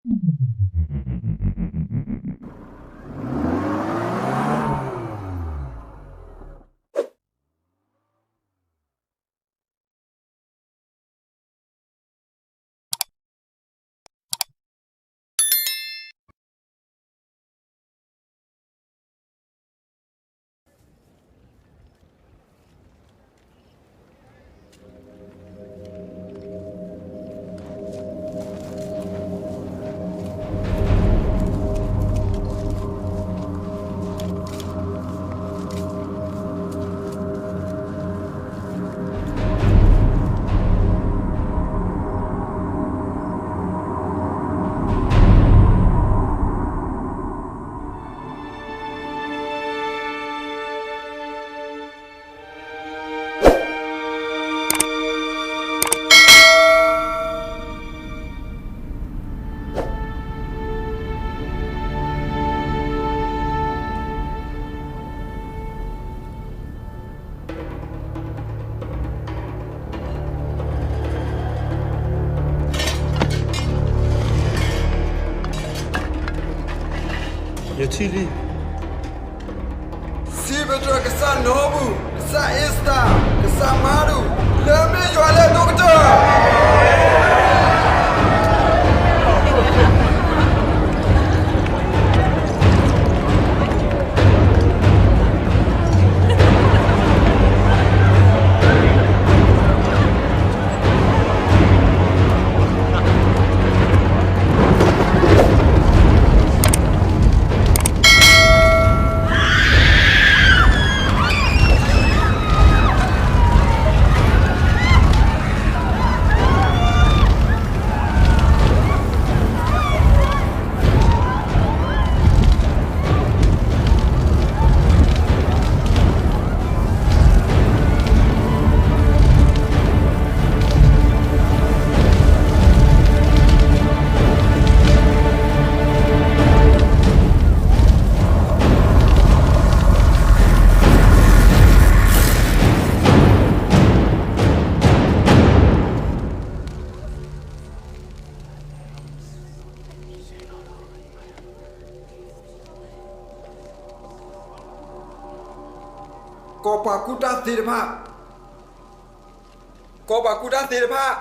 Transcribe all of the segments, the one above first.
ယထံၣ်လံ, စံးပတြၢၤကစၢ်နီဘူၣ်, ကစၢ်အ့ၤစတၢ်, ကစၢ်မၤဒူၣ်, လၢမ့ၢ်ယွၤလၢအဒိၣ်ကတၢၢ်. ကိးပှၤကူၣ်တၢ်သ့တဖၣ်, ကိးပှၤကူၣ်တၢ်သ့တဖၣ်.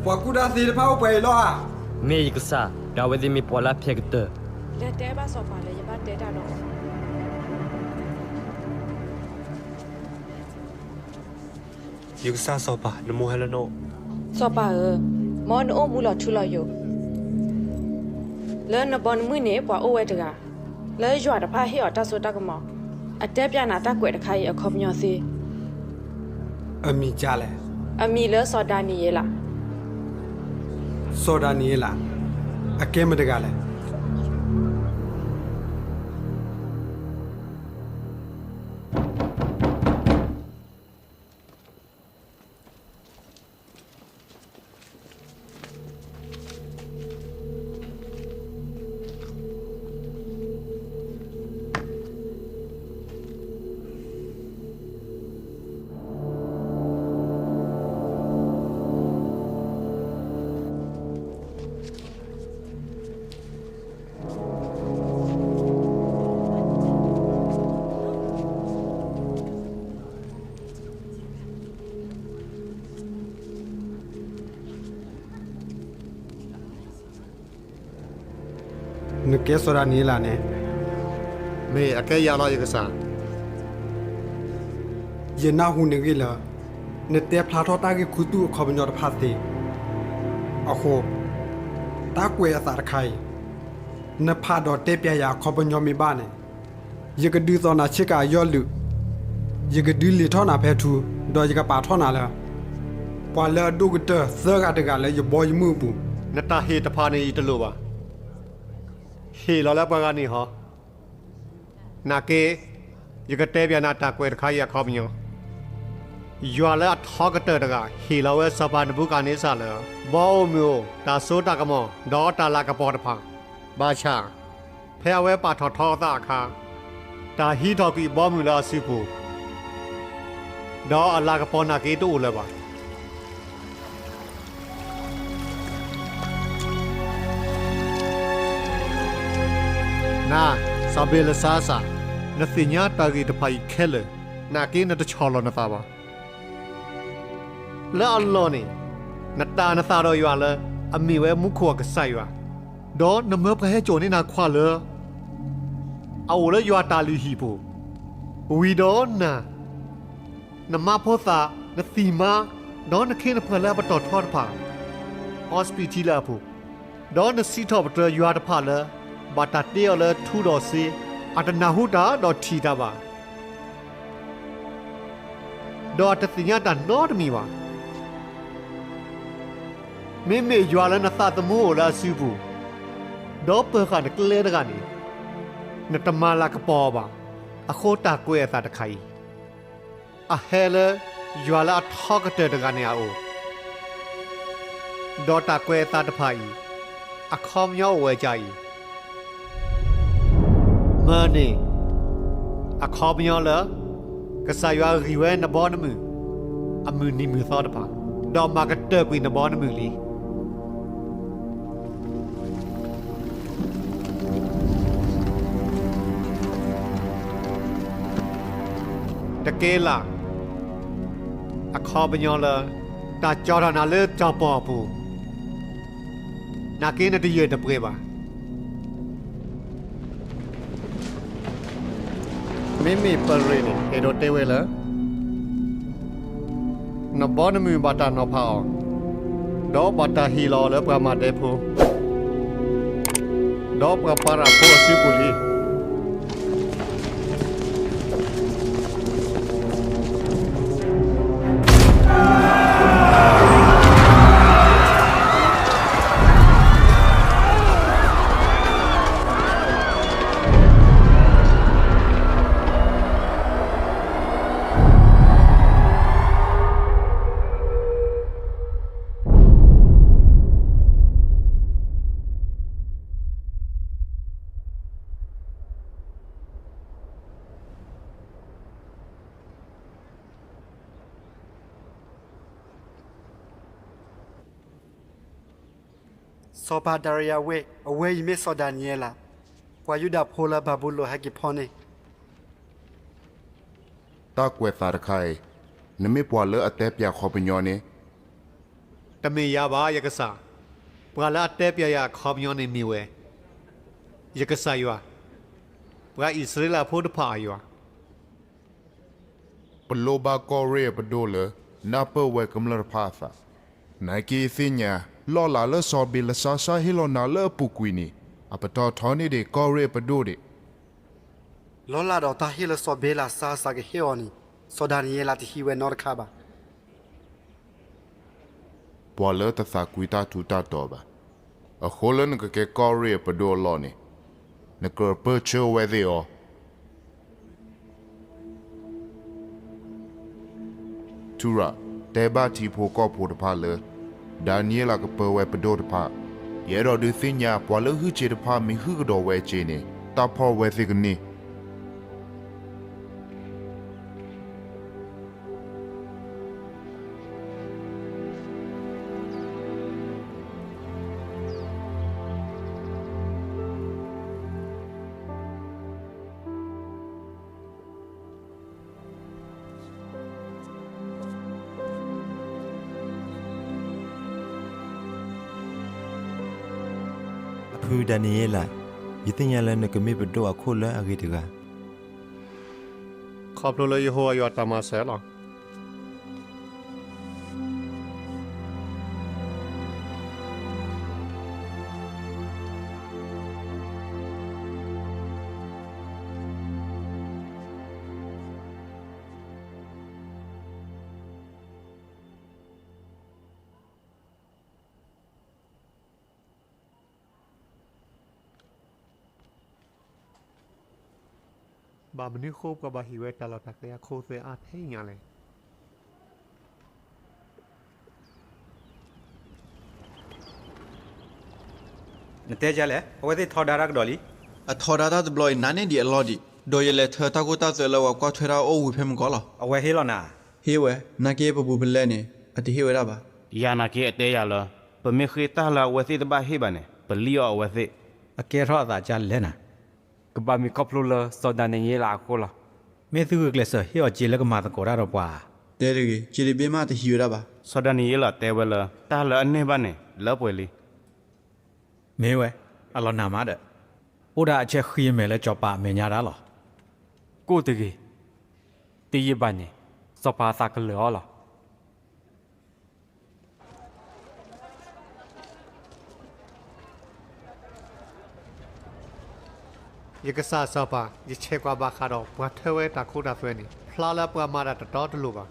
ပှၤကူၣ်တၢ်သ့တဖၣ်အိၣ်ပှဲၤအံၤလီၤဧါ. မ့ၢ်ယကစၢ်, ဒီးအဝဲသ့ၣ်မ့ၢ်ပှၤလၢအဖျဲးကတၢၢ်. လဲၤတဲဘၣ်စီၤပၤလၢယဘၣ်တဲတၢ်ဒီးအီၤ. ယကစၢ်စီၤပၤ, နမိၢ်ဟဲလၢနအိၣ်. စီၤပၤဧၢ, မ်နအိၣ်မူလီၤထူလီၤယိာ်. လၢနဘီနမုၢ်န့ၣ် ပှၤအိၣ်ဝဲတဂၤ, လၢယွၤတဖၣ်ဟ့ၣ်အီၤတၢ်စိတၢ်ကမီၤ, အတဲပျးနၤတၢ်ကွဲးတခါအံၤအခီပညီသ့. အမံၤဒ်လဲၣ်. အမံၤလၢစီၤဒၤနံးယ့လး. စီၤဒၤနံးယ့လး, အကဲမတၤတဂၤလဲၣ်. နကဲစီၤဒၤနံးယ့လးန့ၣ်. မ့ၢ်အကဲယၤလီၤ ယကစၢ်. ယနၢ်ဟူန့ၣ်ဂ့ၢ်လၢ နတဲဖျါထီၣ်တၢ်ဂ့ၢ်ခူသူၣ်အခီပညီတဖၣ်သ့. အဃိ တၢ်ကွဲးအသးတခါအံၤ နဖးဒီးတဲပျးယၤအခီပညီမ့ၢ်ဘၣ်န့ၣ်, ယကဒုးသိးနၤဆ့ကၤအယီၢ်လုာ်, ယကဒုးလ့ၤထီၣ်နၤဖဲထူ, ဒီးယကပာ်ထီၣ်နၤလၢ ပှၤလၢအဒိၣ်ကတၢၢ်သၢဂၤတဂၤလၢယဘီယမုၢ်အပူၤ. နတၢ်ဟ့ၣ်တဖၣ်န့ၣ်ယတလိၣ်ဘၣ်. ဟ့ၣ်လီၤလၢပှၤဂၤန့ၣ်ဟီ. နာ်က့, ယကတဲပျးနၤတၢ်ကွဲးတခါအံၤအခီပညီ. ယွၤလၢအထီကတၢၢ်တဂၤ ဟ့ၣ်လီၤဝဲစီၤပၤနဘူၤခၣ်နံစၢ်လၢ ဘီအိၣ်မုၢ်အိၣ်, တၢ်စိတၢ်ကမီၤ, ဒီးတၢ်လၤကပီၤတဖၣ်. ဘၣ်ဆၣ်, ဖဲအဝဲပာ်ထီၣ်ထီအသးအခါ, တၢ်ဟံးထီၣ်ကွံာ်ဘီမုၢ်လၢအစုပူၤ, ဒီးအလၤကပီၤနာ်က့တအိၣ်လၢၤဘၣ်. နၤ စီၤဘ့လၡါစၢ်, နသ့ၣ်ညါတၢ်ဂ့ၢ်တဖၣ်အံၤခဲလၢာ်, နာ်က့နတဆီၣ်လီၤနသးဘၣ်. လၢအလီၢ်န့ၣ် နတၢ်နသးဒီးယွၤလၢ အမ့ၢ်ဝဲမူခိၣ်အကစၢ်ယွၤ, ဒီးနမၢပှၤဟဲစိာ်န့ၢ်နၤခွါလၢ အအိၣ်လၢယွၤတၢ်လုၢ်ဟံၣ်ပူၤ, ဝံၤဒီးနၤ, နမါဖိသၣ်, နသံၣ်မါ, ဒီးနခ့နပှၤလၢအပတီၢ်ထီတဖၣ်, အီစပံးထံလၢအပူၤ, ဒီးနစံးထီၣ်ပတြၢၤယွၤတဖၣ်လၢ ဘၣ်တၢ်တ့အီၤလၢထူဒီးစ့, အတနၢ်ဟူတၢ်ဒီးထံၣ်တၢ်ဘၣ် ဒီးအတသ့ၣ်ညါတၢ်နီတမံၤဘၣ်. မ့မ့ၢ်ယွၤလၢနသးသမူအိၣ်လၢအစုပူၤ, ဒီးပၢၤဃာ်နကျဲတဂၤန့ၣ်, နတမၤလၤကပီၤအီၤဘၣ်. အဃိတၢ်ကွဲးအသးတခါအံၤ, အဟဲလၢယွၤလၢအထီကတၢၢ်တဂၤန့ၣ်အအိၣ်, ဒီးတၢ်ကွဲးအသးတဖၣ်အံၤ အခီပညီအိၣ်ဝဲဒ်အံၤ, မၢန့ၣ် အခီပညီလၢ ကစၢ်ယွၤဂံၢ်ဝဲနဘီနမုၢ် အမုၢ်နံၤမုၢ်သီတဖၣ်, ဒီးမၤကတၢၢ်ကွံာ်နဘီနမုၢ်လံ. တကဲလၢ်, အခီပညီလၢ တၢ်ကၠီၤထီၣ်နၤလၢတၢ်ပီၢ်အပူၤ, နာ်က့နတယၢၢ်တပှဲၤဘၣ်. မ့မ့ၢ်ပရ့ၣ်န့ၣ် အဲၣ်ဒိးတဲဝဲလၢ နဘီနမုၢ်ဘၣ်တၢ်နီၤဖးအီၤ, ဒီးဘၣ်တၢ်ဟ့ၣ်လီၤအီၤလၢပှၤမၤဒဲဖိ, ဒီးပှၤပၤရးဖိအစုပူၤလံ. စီၤပၤဒၤရံယၤဝ့ၢ်, အဝဲအံၤမ့ၢ်စီၤဒၤနံးယ့လး, ပှၤယူဒၤဖိလၢဘၤဘူလိၣ်ဟဲက့ၤဖီန့ၣ်. တၢ်ကွဲးသးတခါအံၤ, နမ့ၢ်ပှၤလၢအတဲပၠးခီပညီန့ၣ်. တမ့ၢ်ယၤဘၣ် ယကစၢ်, ပှၤလၢအတဲပၠးယၤအခီပညီန့ၣ်မ့ၢ်ဝဲ ယကစၢ်ယွၤ, ပှၤအံၣ်စရ့လးဖိတဖၣ်အယွၤ. ပလိၣ်ဘၣ်ကီၢ်ရ့ၣ်အပဒိၣ်လၢ နၢ်ပၢၢ်ဝဲကမျၢၢ်တဖၣ်အသး, နာ်က့ယသ့ၣ်ညါ လီၢ်လၤလၢစီၤဘ့လၡါစၢ်ဟ့ၣ်လီၤနၤလၢအပူၤကွံာ်န့ၣ် အပတီၢ်ထီန့ၢ်ဒံးကီၢ်ရ့ၣ်အပဒိၣ်ဒံး. လီၢ်လၤဒီးတၢ်ဟ့ၣ်လၢစီၤဘ့လၡါစၢ်ကဟ့ၣ်အီၤန့ၣ် စီၤဒၤနံးယ့လးတဟံးဝဲနီတခါဘၣ်. ပှၤလၢတသးကွံတၢ်ထူးတၢ်တီၤဘၣ်. အဃိလၢနကကဲကီၢ်ရ့ၣ်အပဒိၣ်အလီၢ်န့ၣ်, နကြၢးပၢၢ်ဆၢဝဲသ့ၣ်အီၤ. ထူရၣ်, တဲဘၣ်ထံဖိကီၢ်ဖိတဖၣ်လၢ ဒၤနံးယ့လးကပၢဝဲပဒိၣ်တဖၣ်. ယအဲၣ်ဒိးဒုးသ့ၣ်ညါ ပှၤလၢဟုၣ်စ့တဖၣ်မ့ၢ်ဟုၣ်ကဒီးဝဲစ့န့ၣ် တၢ်ဖီၣ်ဝဲသ့ၣ်ကန့ၢ်. အဖုဒၤနံးယ့လး, ယသ့ၣ်ညါလၢနကမ့ၢ်ပဒိၣ်အခိၣ်လၢအဂ့ၤတဂၤ. ခီဖျိလၢယဟိဝၤယွၤတၢ်မၤစၢၤလီၤ. ဘၣ်မနုၤအဃိပှၤဘၣ်ဟ့ၣ်ဝဲတၢ်လီၢ်တၢ်ကျဲအခိၣ်သဲးအါထဲညါလဲၣ်. နတဲဒ်လဲၣ်, အဝဲသ့ၣ်ထီဒါတၢ်ကဒီးလံ. အထီဒါတၢ်တဘျီအံၤ နးန့ၢ်ဒံးအလီၢ်ဒံး. ဒီးယလဲၤထၢတၢ်ခိတၢ်သွဲလၢပှၤကွၢ်ထွဲတၢ်အိၣ်ဝံၤဖဲမုၢ်ကီၢ်လီၤ. အဝဲဟ့ၣ်လီၤနၤ, ဟ့ၣ်ဝဲ, နာ်က့ပပူၤဖဲလဲၣ်န့ၣ် အတဟ့ၣ်ဝဲဒၣ်ဘၣ်. ယၤနာ်က့အတဲယၤလၢ ပမ့ၢ်ဃ့တၢ်လၢအဝဲသ့ၣ်တဘၣ်ဟ့ၣ်ဘၣ်န့ၣ် ပလံၣ်အီၤအဝဲသ့ၣ်. အကဲထီၣ်အသးဒ်လဲၣ်နၤ. ကဘၣ်မ့ၢ်ခီဖျိလၢစီၤဒၤနံးယ့လးအဃိလီၤ. မ့ၢ်သုဂုာ်ကျဲးစၢးဟ့ၣ်အီၤစ့လၢကမၤသကိးတၢ်ဒီးပှၤဧါ. တဲတဂ့ၤ, စ့တဘ့ၣ်မးတဟံးဝဲဒၣ်ဘၣ်. စီၤဒၤနံးယ့လးတဲဝဲလၢ တၢ်လၢအန့ၢ်ဘၣ်န့ၣ် လၢပှဲၤလံ. မ့ၢ်ဝဲ, အလီၤနးမးဒီး, အိၣ်ဒၣ်အဆၢဃံမဲာ်လၢစီၤပၤအမဲာ်ညါဒၣ်လီၤ. ကိၣ်တဂ့ၤ, တယံာ်ဘၣ်န့ၣ် စီၤပၤအသးကလၢာ်အီၤလီၤ. ယကစၢ်စီၤပၤ, ယဆဲးကွၢ်ဘၣ်ဃးဒီးပှၤထၢဝဲတၢ်ခိတၢ်သွဲန့ၣ် ဖျါလၢပှၤမၤတၢ်တတီတလိၤဘၣ်.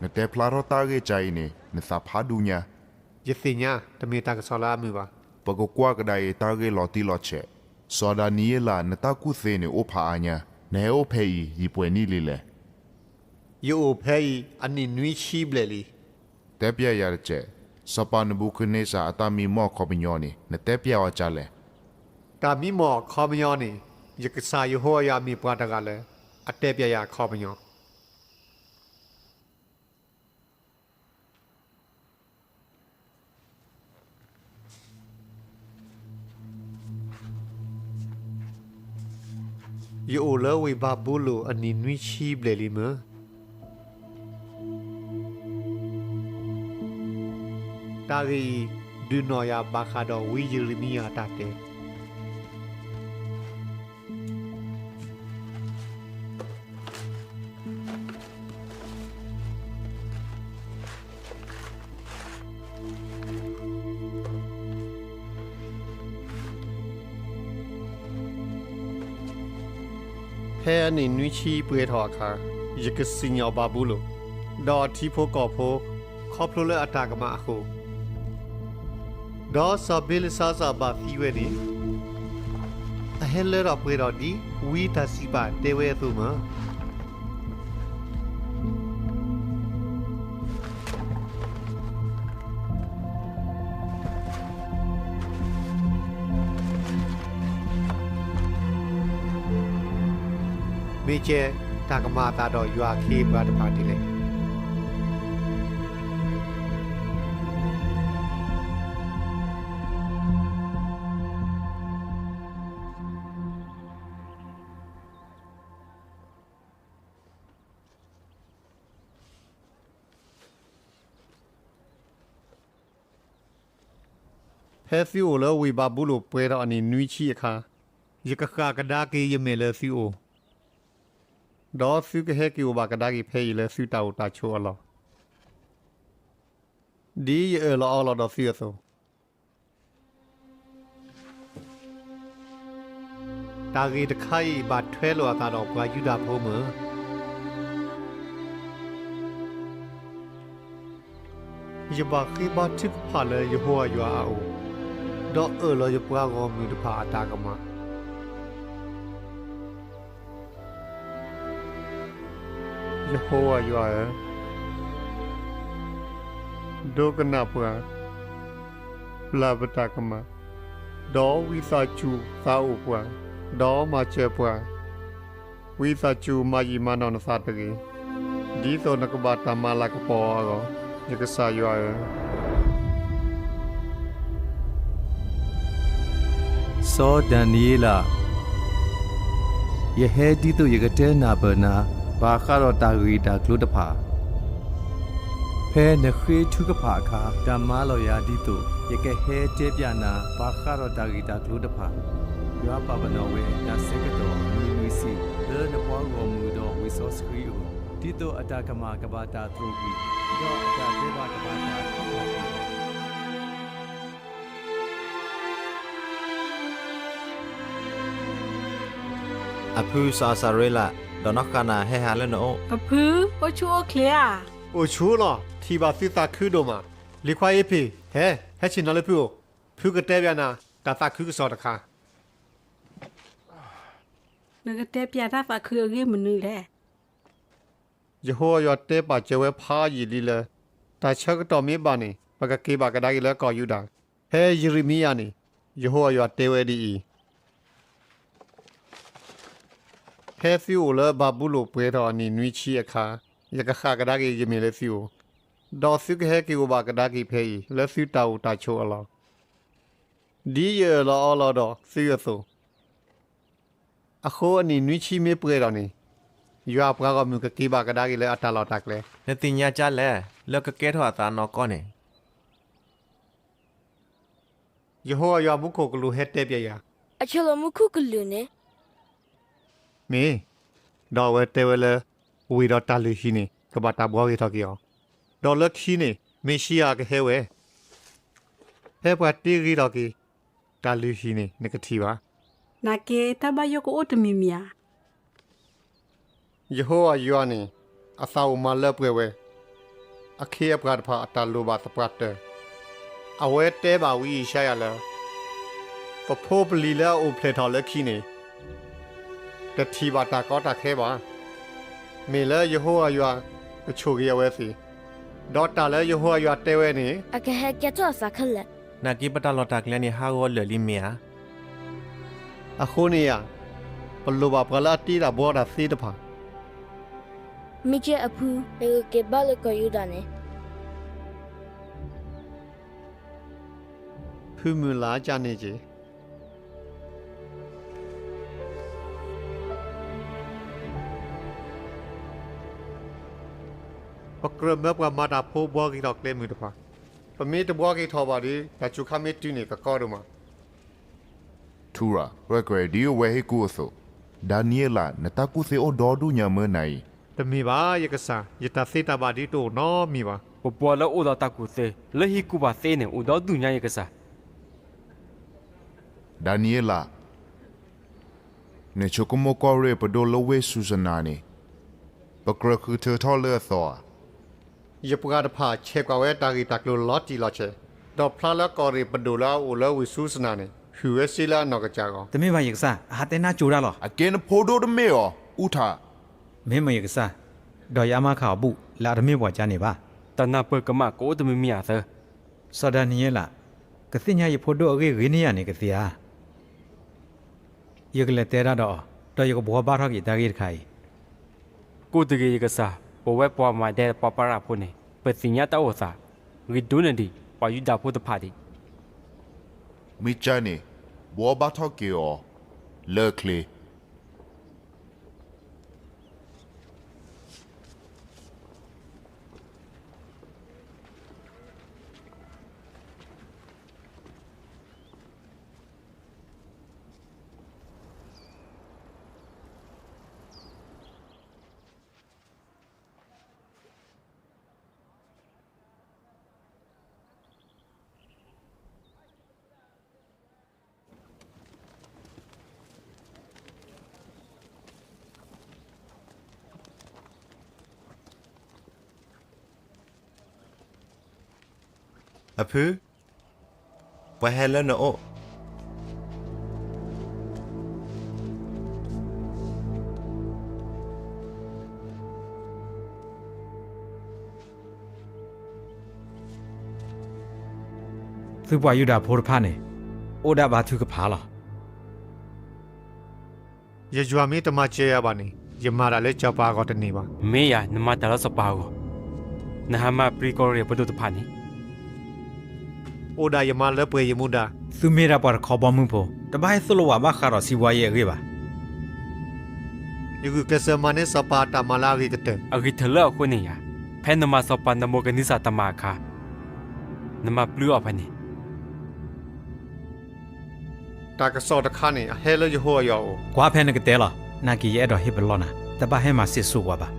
နတဲဖျါထီၣ်တၢ်ဂ့ၢ်ကါအံၤန့ၣ် နသးဖးဒူညါ. ယသ့ၣ်ညါ, တမ့ၢ်တၢ်ကစီၣ်လၢအမုာ်ဘၣ်. ပကကွၢ်ကဒါအံၤတၢ်ဂ့ၢ်လီၤတံၢ်လီၤဆဲး. စီၤဒၤနံးယ့လး နတၢ်ကူၣ်သ့န့ၣ်အိၣ်ဖးအါညါ, နဟဲအိၣ်ဖဲအံၤ ယံာ်ပှဲၤနံၣ်လံလဲၣ်. ယအိၣ်ဖဲအံၤ အနံၣ်နွံဆံဘျဲၣ်လံ. တဲပျဲယၤတစဲး, စီၤပၤနဘူခၣ်နံစၢ်အတၢ်မံမီၢ်အခီပညီန့ၣ် နတဲပျဲအီၤကါလဲၣ်. တၢ်မံမီၢ်အခီပညီန့ၣ် ယကစၢ်ယဟိဝၤယွၤမ့ၢ်ပှၤတဂၤလၢ အတဲပျဲယၤအခီပညီ ယအိၣ်လၢဝ့ၢ်ဘၤဘူလိၣ်အနံၣ်နွံဆံဘျဲၣ်လံမၢ်. တၢ်ဂ့ၢ်အံၤ ဒုးနီၣ်ယၤဘၣ်ဃးဒီးဝံယံးရမံယၤအတၢ်တဲ ဖဲအနံၣ်နွံဆံပှဲၤထီၣ်အခါ, ယကစံၣ်ညီၣ်ဘၤဘူလိၣ်, ဒီးအထံဖိကီၢ်ဖိ, ခီဖျိလၢအတၢ်ကမၣ်အဃိ, ဒီးစီၤဘ့လၡါစၢ်ဘၣ်သံဝဲန့ၣ်, အဟဲလၢထီၣ်ပှဲၤထီၣ်ဒ်ဝံတၢ်စံးပာ်တဲဝဲအသိးမၢ်. မ့ၢ်ကဲ, တၢ်ကမၤအသးဒီးယွၤအခ့အပှၤတဖၣ်ဒ်လဲၣ်. ဖဲသုအိၣ်လၢဝ့ၢ်ဘၤဘူလိၣ်ပှဲၤထီၣ်အနံၣ်နွံဆံအခါ, ယကဃၣ်ကဒါက့ၤယမဲာ်လၢသုအိၣ်, ဒီးသုကဟဲက့ၤအိၣ်ဘၣ်ကဒါက့ၤဖဲအံၤလၢသုတၢ်အိၣ်တၢ်ဆိးအလီၢ်, ဒ်ယအၢၣ်လီၤအီလီၤဒီးသုအသိး. တၢ်ဂ့ၢ်တခါအံၤဘၣ်ထွဲလိာ်အသးဒီးပှၤယူဒၤဖိမၢ်. ယဘၣ်ဃ့ဘါထုကဖၣ်လၢယဟိဝၤယွၤအအိၣ်, ဒီးအၢၣ်လီၤယပှၤဂီၢ်မုၢ်တဖၣ်အတၢ်ကမၣ်. ယဟိဝၤယွၤဧၢ, ဒိကနၣ်ပှၤ, ပျၢ်ပတၢ်ကမၣ်, ဒီးဝံသးစူၤသးအိၣ်ပှၤ, ဒီးမၤစၢၤပှၤ, ဝံသးစူၤမၤယံာ်မၤနီၢ်နသးတဂ့ၤ, ဒ်သိးနကဘၣ်တၢ်မၤလၤကပီၤအီၤအဂီၢ်, ယကစၢ်ယွၤဧၢ. စီၤဒၤနံးယ့လး, ယဟဲဒ်သိးယကတဲနၢ်ပၢၢ်နၤ ဘၣ်ဃးဒီးတၢ်ဂ့ၢ်တၢ်ကျိၤတဖၣ်, ဖဲနဃ့ထုကဖၣ်အခါ တၢ်မၤလီၤယၤဒ်သိး ယကဟဲတဲပျးနၤ ဘၣ်ဃးဒီးတၢ်ဂ့ၢ်တၢ်ကျိၤတဖၣ်. ယွၤပာ်ပနီၣ်ဝဲတၢ်ဆၢကတီၢ်နွံနွံဆံ လၢနပှၤဂီၢ်မုၢ်ဒီးဝ့ၢ်စီဆှံအဂီၢ်, ဒ်သိးအတၢ်ကမၣ်ကဘၣ်တၢ်သရိာ်ကွံာ်, ဒီးအတၢ်တဲဘၣ်ကဘၣ်တၢ်ထံၣ်လီၤကွံာ်. အဖုစီၤအၤစၤရ့လး, ဒီးနီၢ်ဃၣ်နၤဟဲဟးလၢနအိၣ်. အဖု, အိၣ်ဆူၣ်အိၣ်ချ့ဧါ. အိၣ်ဆူၣ်လီၤ, ထံၣ်ဘၣ်သုသးခုဒိၣ်မး. လံၤခွါအ့ဖ့ၣ်, ဟဲ, ဟဲဆ့ၣ်နီၤလၢဖုအိၣ်, ဖုကတဲပျးနၤ တၢ်သးခုကစီၣ်တခါ. နကတဲပျးတၢ်သးခုအဂ့ၢ်မနုၤလဲၣ်. ယဟိဝၤယွၤတဲပာ်စၢၤဝဲဖးယံာ်လံလၢ တၢ်ဆၢကတီၢ်မ့ၢ်ဘၣ်န့ၣ် ပကက့ၤဘၣ်ကဒါက့ၤလၢကီၢ်ယူဒၤ. ဖဲယံးရမံယၤန့ၣ် ယဟိဝၤယွၤတဲဝဲဒ်အံၤ, ဖဲသုအိၣ်လၢဘၤဘူလိၣ်ပှဲၤထီၣ်အနံၣ်နွံဆံအခါ, ယကဃၣ်ကဒါက့ၤယမဲာ်လၢသုအိၣ်, ဒီးသုကဟဲက့ၤအိၣ်ဘၣ်ကဒါက့ၤဖဲအံၤ လၢသုတၢ်အိၣ်တၢ်ဆိးအလီၢ်. ဒ်ယအၢၣ်လီၤအီလီၤဒီးသုအသိး, အဃိအနံၣ်နွံဆံမ့ၢ်ပှဲၤထီၣ်န့ၣ်, ယွၤအပှၤဂီၢ်မုၢ်ကက့ၤဘၣ်ကဒါက့ၤလၢအတၢ်လီၢ်တၢ်ကျဲ. နသ့ၣ်ညါကၠါလဲၣ် လၢကကဲထီၣ်အသးနီၢ်ကီၢ်န့ၣ် ယဟိဝၤယွၤမူခိၣ်ကလူးဟဲတဲပျဲယၤ, အဆၢလီၤမူခိၣ်ကလူးန့ၣ် မ့ၢ်, ဒီးအဝဲတဲဝဲလၢ ဝ့ၢ်ဒီးတၢ်လုၢ်ဟံၣ်န့ၣ် ကဘၣ်တၢ်ဘှီဂ့ၤထီၣ်က့ၤအီၤ, ဒီးလၢခံန့ၣ် မ့ၣ်ၡံအၤကဟဲဝဲ, ဖဲပှၤတ့ဂ့ၤထီၣ်က့ၤ တၢ်လုၢ်ဟံၣ်န့ၣ် နကထံၣ်ဘၣ်. နာ်က့ တၢ်ဘၣ်ယိၣ်ကအိၣ်တမံၤမံၤဧါ. ယဟိဝၤယွၤန့ၣ် အသးအိၣ်မၤလၢပှဲၤဝဲ, အခ့အပှၤတဖၣ်အတၢ်လိၣ်ဘၣ်သပှၢ်တၢၢ်, အဝဲတဲဘၣ်ဝံယၡါယၤလၢ ပဖိပလံၤလၢအအိၣ်ဖျဲၣ်ထီၣ်လၢခံန့ၣ် တထံၣ်ဘၣ်တၢ်ကီတၢ်ခဲဘၣ်. မ့ၢ်လၢယဟိဝၤယွၤကဆိၣ်ဂ့ၤအဝဲသ့ၣ်, ဒီးတၢ်လၢယဟိဝၤယွၤတဲဝဲန့ၣ် အကဟဲကဲထီၣ်အသးခဲလၢာ်. နာ်က့ပတၢ်လီၢ်တၢ်ကျဲန့ၣ် ဟးဂီၤလၢာ်လံမ့ၢ်ဧါ. အဃိန့ၣ်ယၤ, ပလိၣ်ဘၣ်ပှၤလၢအတ့တၢ်ဘှီတၢ်သ့တဖၣ်. မ့ၢ်ကဲအဖု, နကက့ၤဘၣ်လၢကီၢ်ယူဒၤန့ၣ် ဖုမုၢ်လၢ်ကန့ၣ်က့ၤ. ပကြၢးမၢပှၤမၤတၢ်ဖိဘှီက့ၤထီၣ်ကျဲမုၢ်တဖၣ်, ပမ့ၢ်တဘှီက့ၤထီၣ်ဘၣ်ဒီး တၢ်စူၤခါမ့ၢ်တုၤန့ၣ်ကကီဒိၣ်မး. ထူရၤ, ရဲၣ်ကျဲၤဒ်အဝဲဟ့ၣ်ကူၣ်အသိး, ဒၤနံယ့လး နတၢ်ကူၣ်သ့အိၣ်ဒီဒူၣ်ညါမၢနၤအံၤ. တမ့ၢ်ဘၣ် ယကစၢ်, ယတၢ်သ့တၢ်ဘၣ်ဒုးတအိၣ်နီတမံၤဘၣ်. ပပှၤလၢအိၣ်ဒီးတၢ်ကူၣ်သ့ လၢဟ့ၣ်ကူၣ်ပှၤသ့န့ၣ် အိၣ်ဒီဒူၣ်ညါယကစၢ်. ဒၤနံယ့လး, နဆိကမိၣ်ကီၢ်ရ့ၣ်ပဒိၣ်လၢဝ့ၢ်စူၤစနၤန့ၣ် ပကြၢးဃုထၢထီၣ်လၢအသီဧါ. ယပှၤတဖၣ်ဆဲးကွၢ်ဝဲတၢ်ဂ့ၢ်တၢ်ကျိၤလီၤတံၢ်လီၤဆဲး, ဒီးဖျါလၢကီၢ်ရ့ၣ်ပဒိၣ်လၢအအိၣ်လၢဝ့ၢ်စူၤစနၤန့ၣ် ဟုၣ်ဝဲစ့လၢအနီၢ်ကစၢ်အဂီၢ်. တမ့ၢ်ဘၣ်ယကစၢ်, အဟးတဲနါစိၤဒၣ်လီၤ. အကဲနဖိဒိၣ်တမ့ၢ်အီၤ အူထၣ်. မ့ၢ်မ့ၢ်ယကစၢ်, ဒီးယအါမးခးအီၤဘူၣ်လၢအတမ့ၢ်ပှၤကါန့ၣ်ဘၣ်. တၢ်နၢ်ပၢၢ်ကမၣ်ကအိၣ်တမံၤမံၤအသၢ. စီၤဒၤနံယ့လး, ကသ့ၣ်ညါယဖိဒိၣ်အဂ့ၢ်ဂ့ၤန့ၢ်ယၤန့ၣ်ကသ့ဧါ. ယကလဲၤတဲတၢ်ဒီးအီၤ, ဒီးယကဘှီဘၣ်ထီၣ်က့ၤတၢ်ဂ့ၢ်တခါအံၤ. ကိၣ်တဂ့ၤယကစၢ်, ပဝဲပှၤမၤဒဲပှၤပၤရၣ်ဖိန့ၣ် ပသ့ၣ်ညါတၢ်အိၣ်သး, ဂ့ၤဒိၣ်န့ၢ်ဒံးပှၤယူဒၤဖိတဖၣ်ဒံး. မ့ၢ်ကၢ်န့ၣ်, ဘှီဘၣ်ထီၣ်က့ၤအီၤလၢအချ့. အဖု, ပှၤဟဲလၢနအိၣ်. သုပှၤယူဒၤဖိတဖၣ်န့ၣ် အိၣ်ဒၣ်ဘါထုကဖၣ်လီၤ. ယယွၤမ့ၢ်တမၤစၢၤယၤဘၣ်န့ၣ်, ယမၤတၢ်လၢစီၤပၤအဂီၢ်တန့ၢ်ဘၣ်. မ့ၢ်ယၤ, နမၤတၢ်လၢစီၤပၤအဂီၢ်, နဟးမၤပျံၤကီၢ်ရ့ၣ်ပဒိၣ်တဖၣ်န့ၣ်. အိၣ်ဒၣ်ယမါလၢပှဲၤယမူဒါ. သုမ့ၢ်ဒၣ်ပှၤတခီဘီမုၢ်ဖိ, တဘၣ်ဟဲသိၣ်လိဝဲဘၣ်ဃးဒီးစံးဘှီယဲၢ်အဂ့ၢ်ဘၣ်. ယဂုာ်ကျဲးစၢးမၤန့ၢ်စီၤပၤအတၢ်မၤလၢအဂ့ၤကတၢၢ်. အဂ့ၤတလၢအဃိန့ၣ်ယၤ, ဖဲနမၤစီၤပၤနမိၢ်ကနံစၢ်တၢ်မၤအခါ, နမၤပျုၤအီၤဖဲန့ၣ်. တၢ်ကစီၣ်တခါန့ၣ် အဟဲလၢယဟိဝၤယွၤအအိၣ်. ကွၢ်ဖဲနကတဲလီၤ. နာ်က့ယအဲၣ်ဒိးဟ့ၣ်ပလီၢ်နၤ, တဘၣ်ဟဲမၤစံးစိၤပှၤဘၣ်.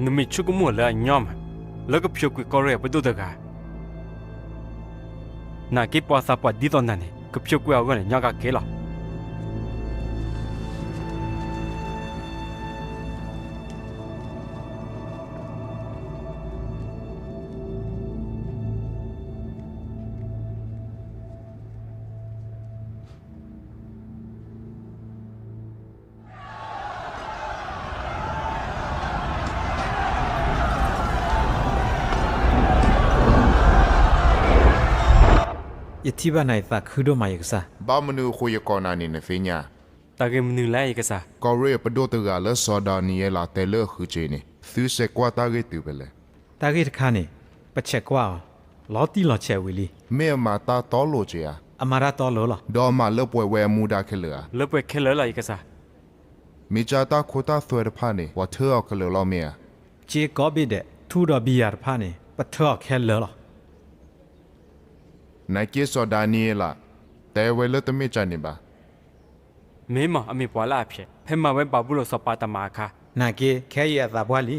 နမ့ၢ်ဆိကမိၣ်လၢအညီမး, လၢကဖျိးကွံာ်ကီၢ်ရ့ၣ်အပဒိၣ်တဂၤ နာ်က့ပှၤသးပှၢ်ဒ်သိးနၤန့ၣ် ကဖျိးကွံာ်အဂီၢ်န့ၣ် ညီကက့ၤလီၤ. ယထံၣ်ဘၣ်နၤယသးခုဒိၣ်မးယကစၢ်. ဘၣ်မနုၤအဃိယကိးနၤန့ၣ်နသ့ၣ်ညါ. တၢ်ဂ့ၢ်မနုၤလဲၣ် ယကစၢ်. ကီၢ်ရ့ၣ်အပဒိၣ်တဂၤလၢစီၤဒၤနံးယ့လးတဲလၢအဃုာ်စ့န့ၣ် သုဆဲးကွၢ်တၢ်ဂ့ၢ်တုၤဖဲလဲၣ်. တၢ်ဂ့ၢ်တခါန့ၣ် ပဆဲးကွၢ်အီၤ လီၤတံၢ်လီၤဆဲးဝံၤလံ. မ့ၢ်အမၤတၢ်တီလိၤက့ၤဧါ. အမၤတၢ်တီလိၤလီၤ. ဒီးအမၤလၢပှဲၤဝဲအမူဒါခဲလၢာ်ဧါ. လၢပှဲၤခဲလၢာ်လီၤ ယကစၢ်. မ့ၢ်ကၢ်တၢ်ခိတၢ်သွဲတဖၣ်န့ၣ် ပှၤထၢအီၤခဲလၢာ်လီၤမ့ၢ်ဧါ. စ့ကိးဘ့ၣ်ဒဲး ထူဒီးဘံယၤတဖၣ်န့ၣ် ပထၢအီၤခဲလၢာ်လီၤ. နာ်က့စီၤဒၤနံးယ့လး, တဲဝဲလၢတမ့ၢ်ကၢ်န့ၣ်ဘၣ်. မ့ၢ်မး အမ့ၢ်ပှၤလၢအဖျဲး ဖဲမၤဝဲဘၤဘူလိၣ်စီၤပၤတၢ်မၤအခါ. နာ်က့ခဲအံၤအသးပှၢ်လံ.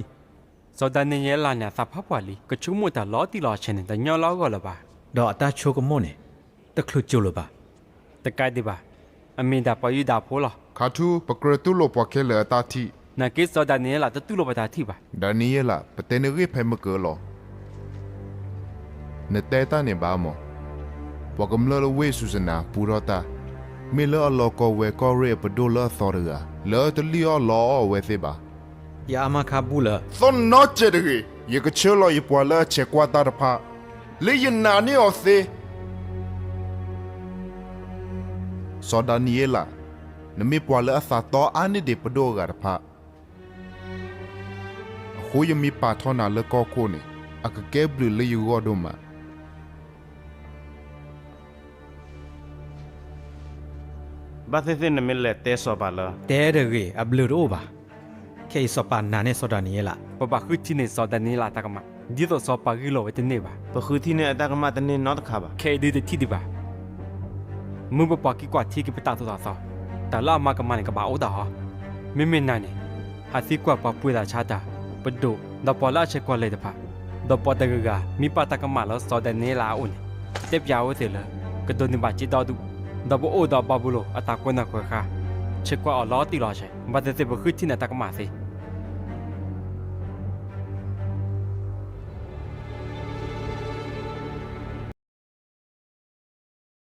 စီၤဒၤနံးယ့လးန့ၣ် အသးဖးပှၢ်လံ. ကဆိကမိၣ်တၢ်လီၤတံၢ်လီၤဆဲးန့ၣ် တညီလၢအဂီၢ်လၢၤဘၣ်. ဒီးအတၢ်ဆိကမိၣ်န့ၣ် တချုးကၠိၤလၢၤဘၣ်. တကးဒံးဘၣ်. အမ့ၢ်ဒၣ်ပှၤယူဒၤဖိလီၤ. ခါထူ ပကြၢးတူၢ်လိာ်ပှၤခဲလၢာ်အတၢ်ထံၣ်. နာ်က့စီၤဒၤနံးယ့လးတတူၢ်လိာ်ပှၤတၢ်ထံၣ်ဘၣ်. ဒၤနံးယ့လး, ပတဲနဂ့ၢ်ဖဲမုၢ်ကၢလီၤ. နတဲတၢ်န့ၣ်ဘၣ်မး. ပှၤကမျၢၢ်လၢဝ့ၢ်စူၤစနၤပူထီၣ်တၢ်, မ့ၢ်လၢအလီၤကီဝဲကီၢ်ရ့ၣ်အပဒိၣ်လၢအသီတဂၤ လၢတလံၣ်အီၣ်လီအီၣ်အဝဲသ့ၣ်ဘၣ်. ယအါမးခါဘူၣ်လၢ သီနီကဲးတဂ့ၤ. ယကဆှၢလီၤယပှၤလၢအဆဲးကွၢ်တၢ်တဖၣ် လၢယနာ်န့ၢ်အီၤသ့. စီၤဒၤနံးယ့လး, နမ့ၢ်ပှၤလၢအသးတီအါန့ၢ်ဒံးပဒိၣ်အဂၤတဖၣ်. အဃိယမ့ၢ်ပာ်ထီၣ်နၤလၢကီၢ်ခိၣ်န့ၣ် အကကဲဘျုးလၢယဂီၢ်ဒိၣ်မး. ဘၣ်သ့ၣ်သ့ၣ်နမ့ၢ်လဲၤတဲစီၤပၤလၢ တဲတဂ့ၤ အဘျုးတအိၣ်ဘၣ်. ခဲအံၤစီၤပၤနာ်န့ၢ်စီၤဒၤနံးယ့လး. ပဘၣ်ဃုထံၣ်န့ၢ်စီၤဒၤနံးယ့လးအတၢ်ကမၣ် ဒ်သိးစီၤပၤဂ့ၢ်လိာ်ဝဲတန့ၢ်ဘၣ်. ပဃုထံၣ်န့ၢ်အတၢ်ကမၣ်တန့ၢ်နီတခါဘၣ်. ခဲအံၤဒုးတထံၣ်ဒံးဘၣ်. မုၢ်ပပှၤက့ၤကွၢ်ထံက့ၤပတၢ်သိၣ်တၢ်သီ, တၢ်လၢအမၤကမၣ်န့ၣ် ကဘၣ်အိၣ်တၢ်ဟီ. မ့မ့ၢ်နၤန့ၣ် ဟးသံကွၢ်ပှၤပှ့ၤသးဆါတၢ်, ပဒိၣ်, ဒီးပှၤလၢအဆဲးကွၢ်လဲၤတဖၣ်, ဒီးပှၤတဂၤဂၤ မ့ၢ်ပာ်တၢ်ကမၣ်လၢစီၤဒၤနံးယ့လးအအိၣ်န့ၣ်, တဲပၠးအဝဲသ့ၣ်လၢ ကဒိးန့ၢ်ဘၣ်စ့ဒီဒူၣ်, ဒီးပအိၣ်ဒီးဘၤဘူလိၣ်အတၢ်ကွဲးနီၣ်ကွဲးဃါ, ဆဲးကွၢ်အီၤလီၤတံၢ်လီၤဆဲး, ဘၣ်သ့ၣ်သ့ၣ်ပဃုထံၣ်န့ၢ်တၢ်ကမၣ်သ့.